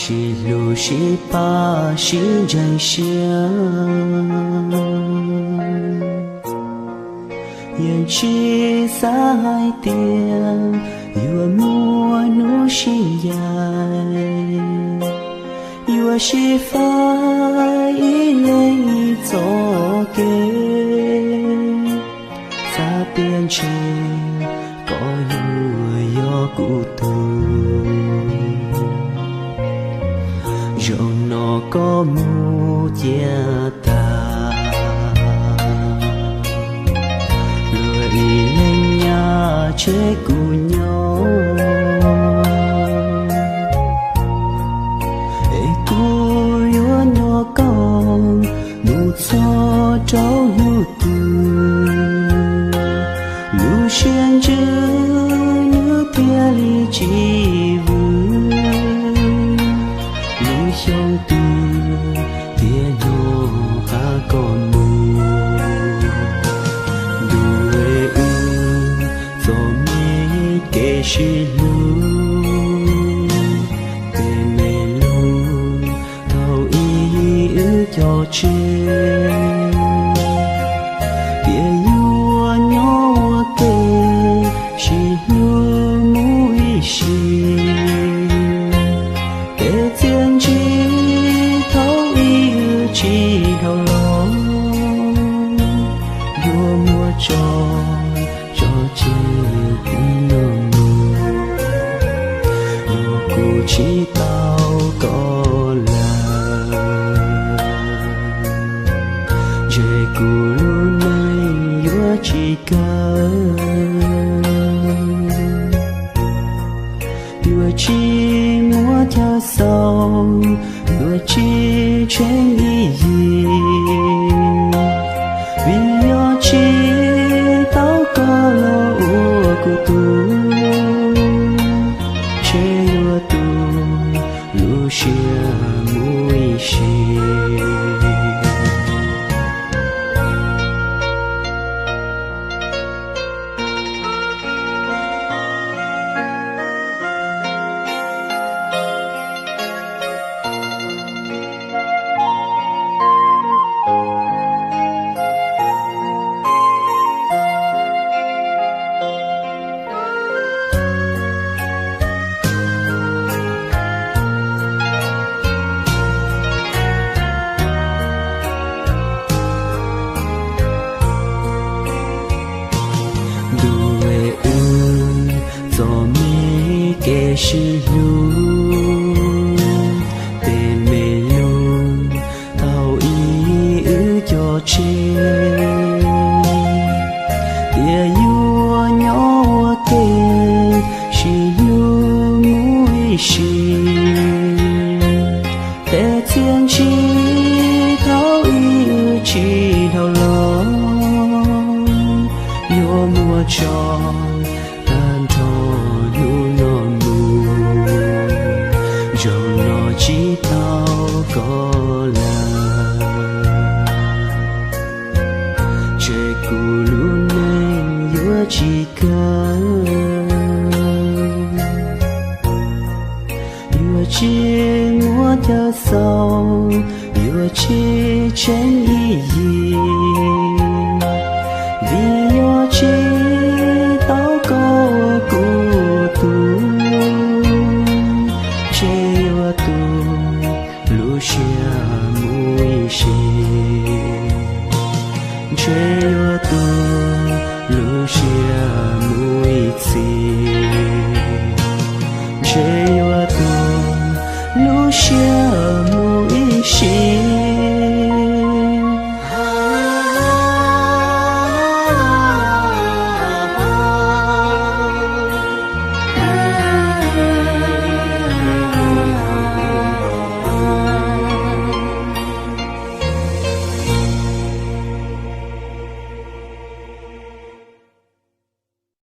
sib hlub sib pab sib ntseeg siab, yeej tsis xav hais tias yuav muaj hnub sib ncaim, yuav sib faib ib leeg ib txoj kev. Xav tias ntshe koj yuav yog kuv tug, zaum no koj mus ciav tag, luag ib leeg nyob tsheb kuv nyob, es kuv yuav nrog koj mus txog rau hnub twg, lub siab ntsws nws thiaj li tsis vwm, lub xyoo twg thiaj hnov qab koj mus. Ntuj, wb txom nyem kev sib hlub, tej me lug thaum ub wb cog tseg, tias yuav nyob ua ke sib hlub mus ib sim. Tej txiaj ntsig thaum ub wb tsis dhau los, yuav muab tso, tso tseg tim no mus. Yog kuv tsis tau koj lawm, ntshe kuv lub neej yuav tsis kawg, yuav tsis muaj chaw xaus, yuav tsis tsheej ib yig, vim yog tsis tau koj los ua kuv tug, ntshe yuav tu lub siab mus ib sim. Ntuj, wb txom nyem kev sib hlub, tej me lug thaum ub wb cog tseg, tias yuav nyob ua ke sib hlub mus ib sim. Tej txiaj ntsig thaum ub wb tsis dhau los, yuav muab tso tag nrho hnub no mus. Zaum no tsis tau koj lawm, ntshe kuv lub neej yuav tsis kawg, yuav tsis muaj chaw xaus, yuav tsis tsheej ib yig,